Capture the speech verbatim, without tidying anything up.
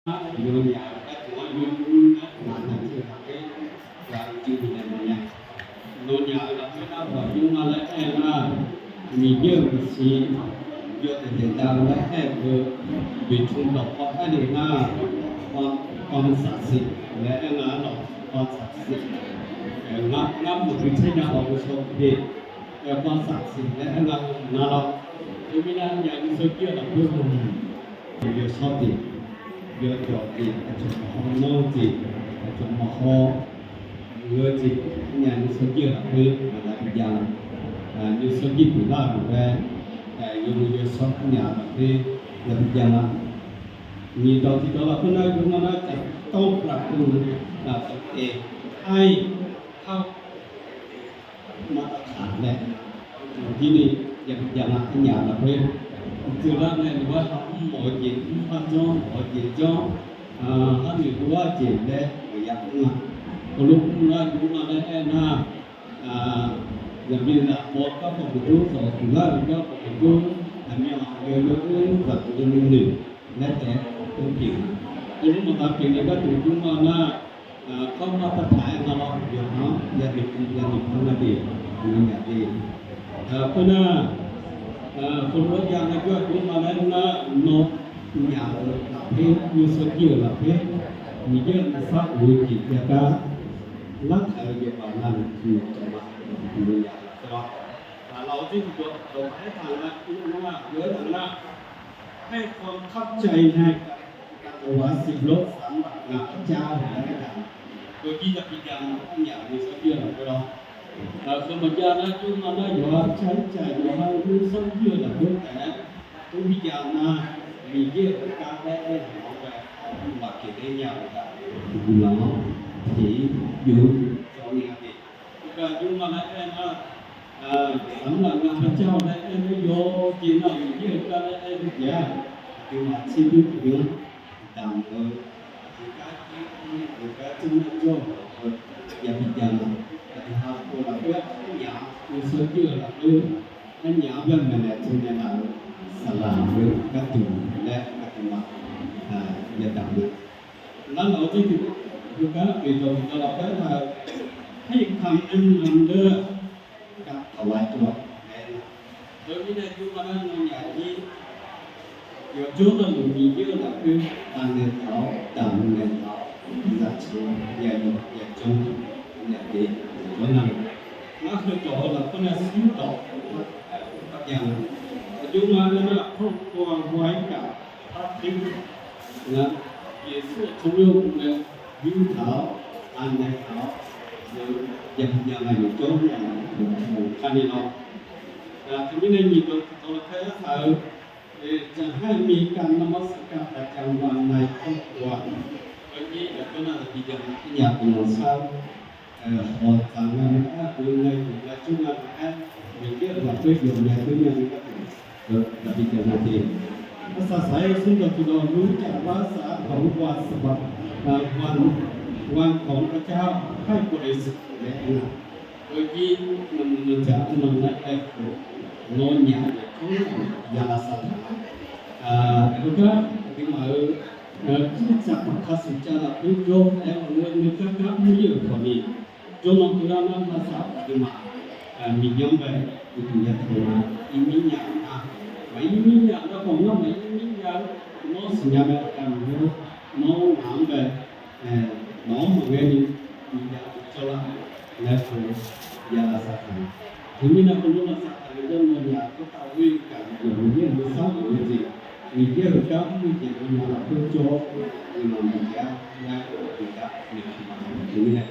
Nawnyaf-euq gharduq-anr yawmuiq nar, maqnaq-eu lafkhoer, ghaq uicuiv bifnaeq mawfnya. Nawnyaf-euq lafkhoer nar, ghawqnymr ma laer aer-eu nar, Miqyaer-euq maeqshi yawdaef daef dav-eu laer aer-eu, beqtmq dawq paw aer le nar, ความศักดิ์สิทธิ์ laer aer nga-ar lawq, ความศักดิ์สิทธิ์. Ngar maqbi tser nya-awq, yawshawr de, ความศักดิ์สิทธิ์ laer aer nga-eu nar lawq. Teumirnae nya yawshawr jir-eu lafkhoer hawmuiq, yawshawr de, yawjawf de, aqcawq maqhaw nanr-eu jeq, aqcawq maqhaw muiq-eu jeq, nya yawshawr jir-eu lafkhoer maqnav bi jav-a. Yawshawr jir pyeuflar-euq lof-aer, yawmuiq yawshawr nya lafkhoer nav bi jav-a. Nyiq dawq tiqdawq lafkhoer nar, yawmuiq nar, ต้องปรับปรุง ตัวเอง ให้เข้า มาตรฐาน laer, jir ni yabi jav nga. Arnyaf lafkhoer uqduq lar nae lof-aer ha mr mawf-eu jeq, mr par janr mawf-eu jeq janr, har noeq dur-ar jeq laer maqya mr-a. Heulof mr nar, yawmuiq nar laer aer nar, zaqmiqzaq paw garkawv maqdur, zawqhuiq lar-euq garkawv maqdur, zaqmiqzaq aqyawf yawdoer zaqduq yawnoeq laer taef-aer pyeuf-a. Heulof maqtav pyeuf ni gharduq yawmuiq nar, เข้ามาตรฐาน aer nga lawr, yawqha-anr yanoeq yanoeq par nar de, yanoeq nya de. Khoernar, heulof-aer jav nga jawr-aq, yawmuiq nar laer nar, nawnyaf-euq lafkhoer, yawshawr jir-euq lafkhoer, Miqyaer-euq nuisar of-eu jeq jav gar lartaq-eu yawqghaq navluf tiqmawf tawq ma, yawnyaf lafkhoer lawr. Lawq-eu jir tiqdawq dawqpae aertaq-eu nar, yawf-aer taq nar, ให้ความเข้าใจในการถวายสิบรถสามบาท งานพระเจ้า laer aertaq-eu, yawjir yabi jav nga, arnyaf yawshawr jir-eu lafkhoer lawr. Heu maqjav nar, yawmuiq nar yawqha caer caer yawqha yawshawr jir-eu lafkhoer taef-aer dur bi jav nar, Miqyaer-euq gar laer aer-eu maqpyeuf ler nya-eu gaq, guiqlanq-anr tiq-ir byov-eu jawr ni-a de. Khoergar yawmuiq nar laer aer nar, สำหรับงานพระเจ้า laer aer nar, yawqjeq nar Miqyaer-euq gar laer aer-eu jeq-aq, aqduimaf tserdur tiqbyan damq-eu, aqduimaf gar jir mr-eu, aqduimaf gar jir mr jawr-eu, yabi jav nga. Aqduimaf pov lafkhoer arnyaf-anr yawshawr jir-eu lafkhoer, arnyaf-anr byan maeqnaeq teunaeq laf-eu saqlaq lafkhoer gharduq laer aqduimaf yadaq nga. Nar lawq-eu jir tiqdawq, heugar oeqdawq tiqdawq lafkhoer aertaq-eu, ให้คำแนะนำเรื่องการถวายตัว laer aer-eu. Teumirnae yawmuiq nar nawnyaf jir yawqjawr navluf Miqyaer-euq lafkhoer lavnaeq taq-awr, damq naeq taq-awr, zaqcan yayawf yajawr naeq de, yawqjawr navluf. Ngar heudawq-eu lafkhoer nae smr dawq, aqyawfmaf nar nar, ครอบครัวไว้กับพระคริสต์ nar, Yeqsur-euq tsawrmyanr-eu nae yurtaq-awr, lavnaeq taq-awr, yabi jav nga yawqjawr navluf, kani lawr. Teumirnae nyiq dawq tiqdawq lafkhoer aertaq-eu, จะให้มีการนมัสการประจำวันในครอบครัว aqyawfmaf nar yabi jav nga, arnyaf guiqlanq shar-eu, hawq dzaq nga nae aer, aqgeu nae yuf nga jur nga nae aer, Miqyaer-euq lafkhoer yawf nae doer nya-eu gharduq, yabi jav nga de. Arsaq saq-aer smr dawq tiqdawq, รู้จักรักษาของวันสะบัด วันของพระเจ้าให้บริสุทธิ์ laer aer nga. Heujir nanqdzaq arnan nar aer-eu, nawnyaf yawqjawr navluf ya lavsav taq-a. Heugar aqduimaf-euq Kharjir tsaq paq kasuq cav lafkhoer jawr-aer-awr, nuikar gar mr-ir-euq khawf ni, jawrnan keuvlar nar lavsav aqduimaf Miqyaer-anr bae uqduq ya taq-eu ma. Iqmir nya-eu nar, maqir mir nya-eu garkawv ngar maqir mir nya-eu, nawr siqnya mae, aqkaq miqyaer-or, nawr ngaq-anr bae nawq-anr maqghae ni uqduq ya uqduq jawrlar-eu laer khoer ya lavsav taq-eu. Teumirnae khoerlof lavsav taq-eu jawr nawnyaf khoertav ghoer-eu gaq yawqha Miqyaer-euq nuisar of-eu jeq, Miqyaer-euq gar mr-eu jeq dawqma lafkhoer jawr-awr, guiqlanq bif gar laer uqduq gar noeqtmq ma. Teumirnae